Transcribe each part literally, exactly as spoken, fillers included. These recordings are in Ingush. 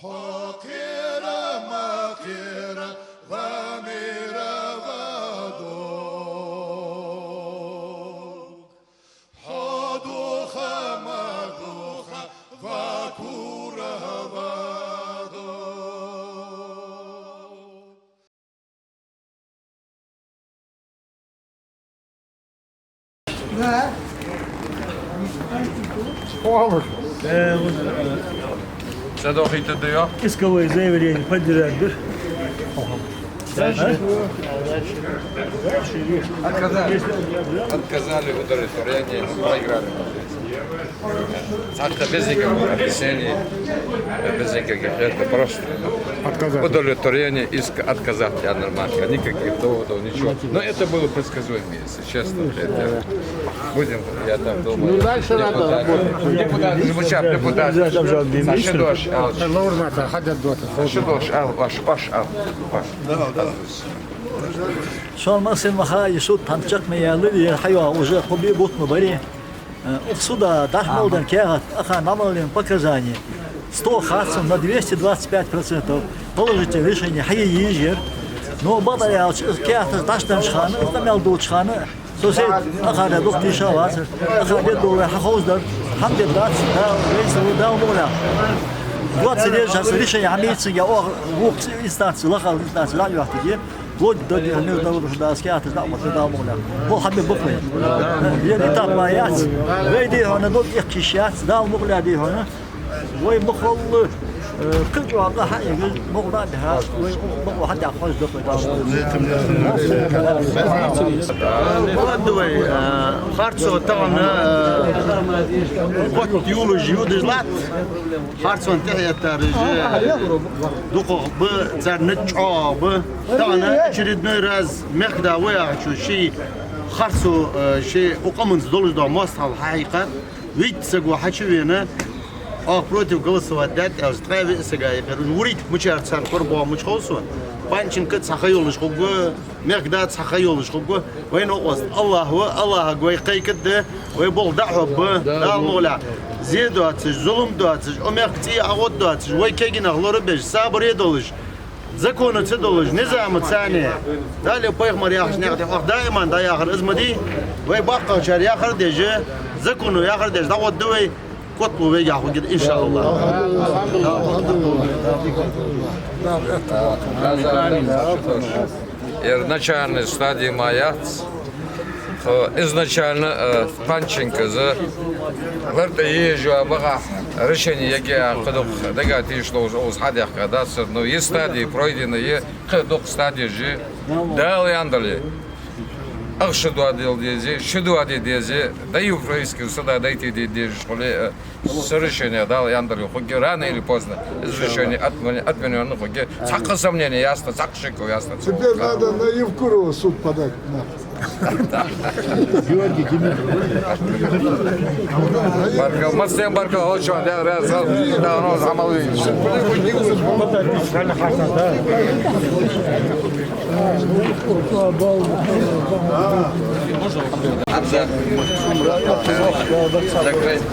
Хьо кхера ма кхера, ва мира ва дог. Хьо духа ма духа, ва кура ва дог. Задохнитый даё? Исковое заявление поддержать, да? Отказали. Отказали удовлетворение, мы проиграли. Так-то без никаких объяснений, без никаких, это просто. Отказать. Удовлетворение иска отказать я нормально. Никаких доводов, ничего. Но это было предсказуемо, если честно. Это будем, я так думаю. Ну, дальше надо работать. Депутат, депутат, депутат. Сашидош, Алш. Нормально, хадя дота. Сашидош, Ал, Аш, Аш, Ал. Аш. Шоана массанена ма хаъа, из суд хӀанз чакхме яьлар, е хьайоагӀа уже кхо бе бутт ма барий. Э, укх суда дӀахо мел даь каьхат, аха мел даь показания. Сто харцо на двести двадцать пять процентов положительное решение хьае езаш яр. Но бакъдар аьлча, из каьхаташ дӀаденнача хана, из къамаьл дувцача хана, со сай аха де дукха тийша вацар. Аха де доллар хьаховзадар, хӀама де дац, да, вейса, Дала мукъ лахь. Двадцать лет сейчас решение хьамийцинге, оаха вокх инстанци, лакхал инстанци дӀа а йоахкиге. Вплоть до духовных нарушений, да, аскияташ дӀа а хьош, Дала мукъ лахь. Хьо хьабе бакъвай. Е этап ма яц. Вай дий хьона дог эккхийш яц, Дала мукъ лахь дий хьона. Вай махалла, э, кхы чӀоагӀа хьаийгар, мукъа дӀа а бихьа, вай мукъа хьатӀехьа хоза да вай, Дала мукъ лахь. Вай, э, харцо тахан, э, хотта юлаш юдаш латт. Харцон тӀехьа эттараш дукхагӀа ба, царна чӀоагӀагӀа ба. Тахан очередной раз мехкда ва яхачо ший харцо, э, ший укх къаманца долаш дола моастагӀал хьахьийкхар, витта саго хьачувена, оаха против голосовать даьд аьлча, ткъаь виъ сага юкъера. Уж вурийтта мичара царна кора боагӀа мича хов сона. Панченко цхьа ха йолаш хургва, мехкда цхьа ха йолаш хургва. Вайна укхаза АллахӀ ва, АллахӀага вай кхайкаргда, вай болх дӀахьоргба, Дала мукъ лахь. Зе доацаш, зулам доацаш, укх мехка цӀий Ӏоотта доацаш, вай кегий нах лорабеш, сабаре долаш, законаца долаш, низамаца цхьана. Дала, пайхамара яхача наькъа тӀа оаха даиман дӀаяхар из ма дий, вай боккхагӀчар яхар деш, законо яхар деш дӀагӀоргда вай. Котало вайгахьа хургда, иншааллахӀ. Ер начальни стади ма яц. Хо, изначально, э, Панченкос лартӀа езаш йола бакъахьа решени яга аьнна кхы дукха дага тийша долаш укхаза хьадаьхка дацар. Ну, из стади пройдена я, кхы дукха стадеш я. Дала аьнна дале, ах шу доаде деза, шу доаде деза, да Европейского суда дайте де дезаш хуле, э, С решения Дала аьнна дале хургья, рано или поздно из решение отмен-, отменённо хургья. Цхьаккха сомнение яц, цхьаккха шеко яц. Теперь надо на Евкурова суд подать. На. Георгий Димитров. Баркал, массанена баркал, хьо чӀоагӀа, да, раз, да, ну, Ӏамал вийна. Закрыть.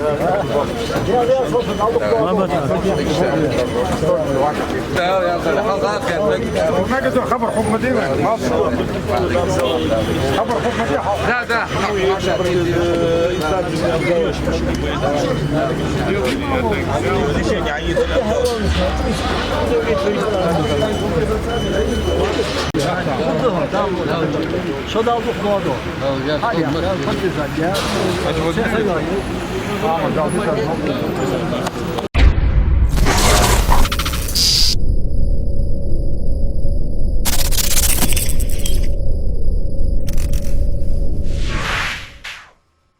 Да, да. Шо дал дух моду. А, я, я, поддержать, я.